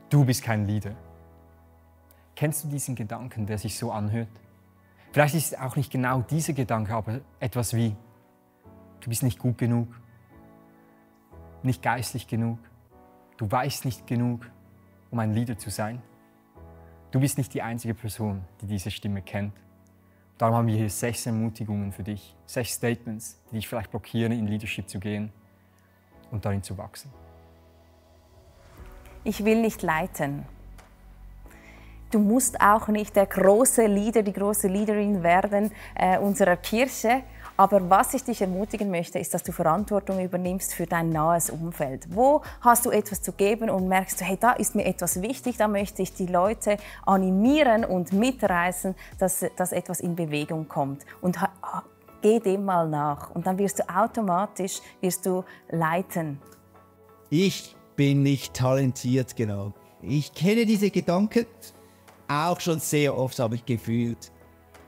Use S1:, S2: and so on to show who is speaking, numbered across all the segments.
S1: du bist kein Leader. Kennst du diesen Gedanken, der sich so anhört? Vielleicht ist es auch nicht genau dieser Gedanke, aber etwas wie, du bist nicht gut genug, nicht geistlich genug, du weißt nicht genug, um ein Leader zu sein. Du bist nicht die einzige Person, die diese Stimme kennt. Darum haben wir hier 6 Ermutigungen für dich, 6 Statements, die dich vielleicht blockieren, in Leadership zu gehen und darin zu wachsen.
S2: Ich will nicht leiten. Du musst auch nicht der große Leader, die große Leaderin werden unserer Kirche. Aber was ich dich ermutigen möchte, ist, dass du Verantwortung übernimmst für dein nahes Umfeld. Wo hast du etwas zu geben und merkst du, hey, da ist mir etwas wichtig, da möchte ich die Leute animieren und mitreißen, dass etwas in Bewegung kommt. Und geh dem mal nach und dann wirst du automatisch leiten.
S3: Ich bin nicht talentiert genug. Ich kenne diese Gedanken. Auch schon sehr oft habe ich gefühlt,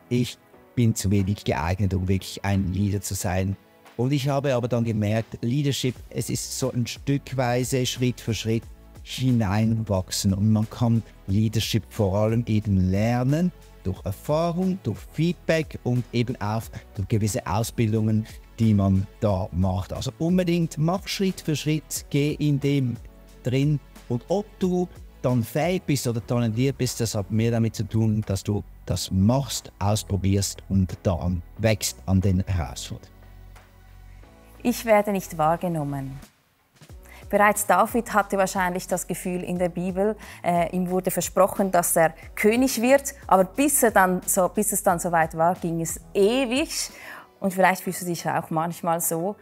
S3: ich bin zu wenig geeignet, um wirklich ein Leader zu sein. Und ich habe aber dann gemerkt, Leadership, es ist so ein stückweise, Schritt für Schritt hineinwachsen. Und man kann Leadership vor allem eben lernen, durch Erfahrung, durch Feedback und eben auch durch gewisse Ausbildungen, die man da macht. Also unbedingt mach Schritt für Schritt, geh in dem drin. Und ob du dann fähig bist oder talentiert bist, das hat mehr damit zu tun, dass du das machst, ausprobierst und dann wächst an den Herausforderungen.
S2: Ich werde nicht wahrgenommen. Bereits David hatte wahrscheinlich das Gefühl in der Bibel, ihm wurde versprochen, dass er König wird, aber bis es dann so weit war, ging es ewig. Und vielleicht fühlst du dich auch manchmal so.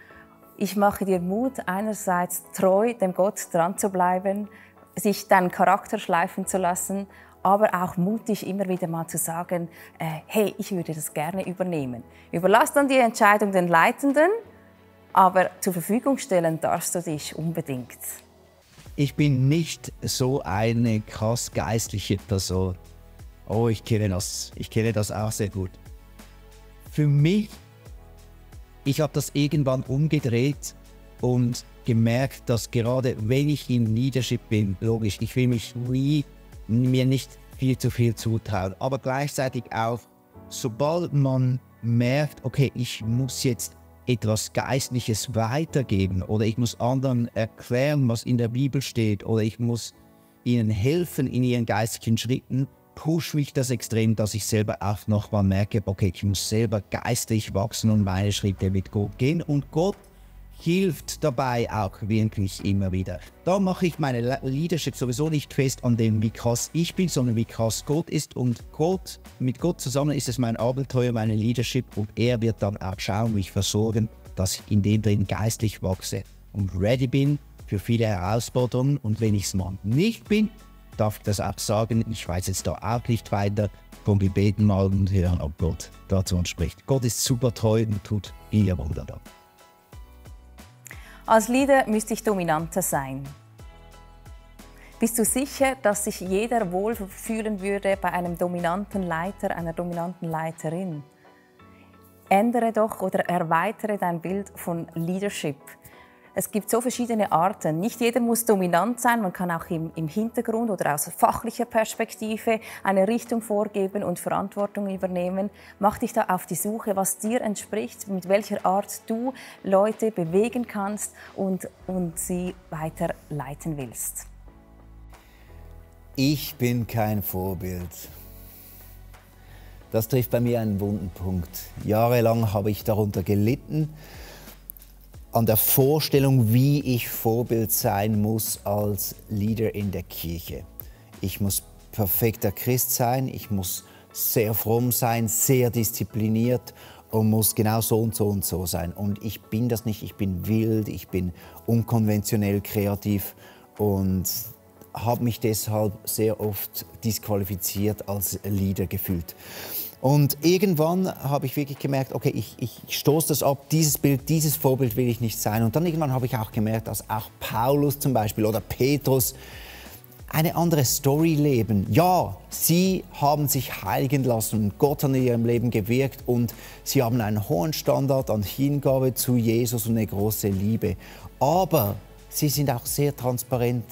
S2: Ich mache dir Mut, einerseits treu dem Gott dran zu bleiben, sich deinen Charakter schleifen zu lassen, aber auch mutig immer wieder mal zu sagen, hey, ich würde das gerne übernehmen. Überlass dann die Entscheidung den Leitenden, aber zur Verfügung stellen darfst du dich unbedingt.
S3: Ich bin nicht so eine krass geistliche Person. Oh, ich kenne das auch sehr gut. Für mich, ich habe das irgendwann umgedreht und gemerkt, dass gerade wenn ich in Leadership bin, logisch, ich will mir nicht viel zu viel zutrauen, aber gleichzeitig auch, sobald man merkt, okay, ich muss jetzt etwas Geistliches weitergeben oder ich muss anderen erklären, was in der Bibel steht oder ich muss ihnen helfen in ihren geistlichen Schritten, pusht mich das extrem, dass ich selber auch nochmal merke, okay, ich muss selber geistlich wachsen und meine Schritte mit Gott gehen und Gott hilft dabei auch wirklich immer wieder. Da mache ich meine Leadership sowieso nicht fest an dem, wie krass ich bin, sondern wie krass Gott ist. Und mit Gott zusammen ist es mein Abenteuer, meine Leadership. Und er wird dann auch schauen, mich versorgen, dass ich in dem drin geistlich wachse und ready bin für viele Herausforderungen. Und wenn ich es mal nicht bin, darf ich das auch sagen. Ich weiß jetzt da auch nicht weiter. Komm, wir beten mal und hören, ob Gott dazu uns spricht. Gott ist super treu und tut viel Wunder da.
S2: Als Leader müsste ich dominanter sein. Bist du sicher, dass sich jeder wohl fühlen würde bei einem dominanten Leiter, einer dominanten Leiterin? Ändere doch oder erweitere dein Bild von Leadership. Es gibt so verschiedene Arten. Nicht jeder muss dominant sein, man kann auch im Hintergrund oder aus fachlicher Perspektive eine Richtung vorgeben und Verantwortung übernehmen. Mach dich da auf die Suche, was dir entspricht, mit welcher Art du Leute bewegen kannst und sie weiter leiten willst.
S4: Ich bin kein Vorbild. Das trifft bei mir einen wunden Punkt. Jahrelang habe ich darunter gelitten, an der Vorstellung, wie ich Vorbild sein muss als Leader in der Kirche. Ich muss perfekter Christ sein, ich muss sehr fromm sein, sehr diszipliniert und muss genau so und so und so sein. Und ich bin das nicht, ich bin wild, ich bin unkonventionell kreativ und habe mich deshalb sehr oft disqualifiziert als Leader gefühlt. Und irgendwann habe ich wirklich gemerkt, okay, ich stoße das ab, dieses Bild, dieses Vorbild will ich nicht sein. Und dann irgendwann habe ich auch gemerkt, dass auch Paulus zum Beispiel oder Petrus eine andere Story leben. Ja, sie haben sich heiligen lassen und Gott hat in ihrem Leben gewirkt und sie haben einen hohen Standard an Hingabe zu Jesus und eine große Liebe. Aber sie sind auch sehr transparent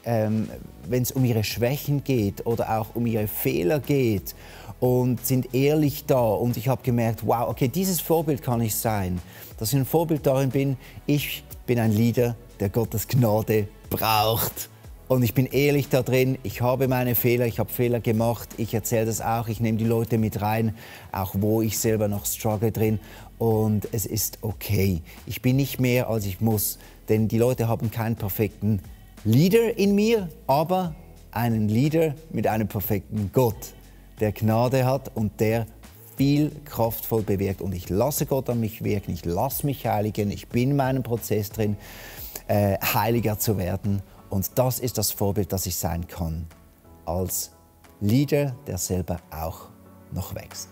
S4: wenn es um ihre Schwächen geht oder auch um ihre Fehler geht und sind ehrlich da. Und ich habe gemerkt, wow, okay, dieses Vorbild kann ich sein. Dass ich ein Vorbild darin bin, ich bin ein Leader, der Gottes Gnade braucht. Und ich bin ehrlich da drin, ich habe meine Fehler, ich habe Fehler gemacht, ich erzähle das auch, ich nehme die Leute mit rein, auch wo ich selber noch struggle drin. Und es ist okay. Ich bin nicht mehr, als ich muss, denn die Leute haben keinen perfekten Leader in mir, aber einen Leader mit einem perfekten Gott, der Gnade hat und der viel kraftvoll bewirkt. Und ich lasse Gott an mich wirken, ich lasse mich heiligen, ich bin in meinem Prozess drin, heiliger zu werden. Und das ist das Vorbild, das ich sein kann, als Leader, der selber auch noch wächst.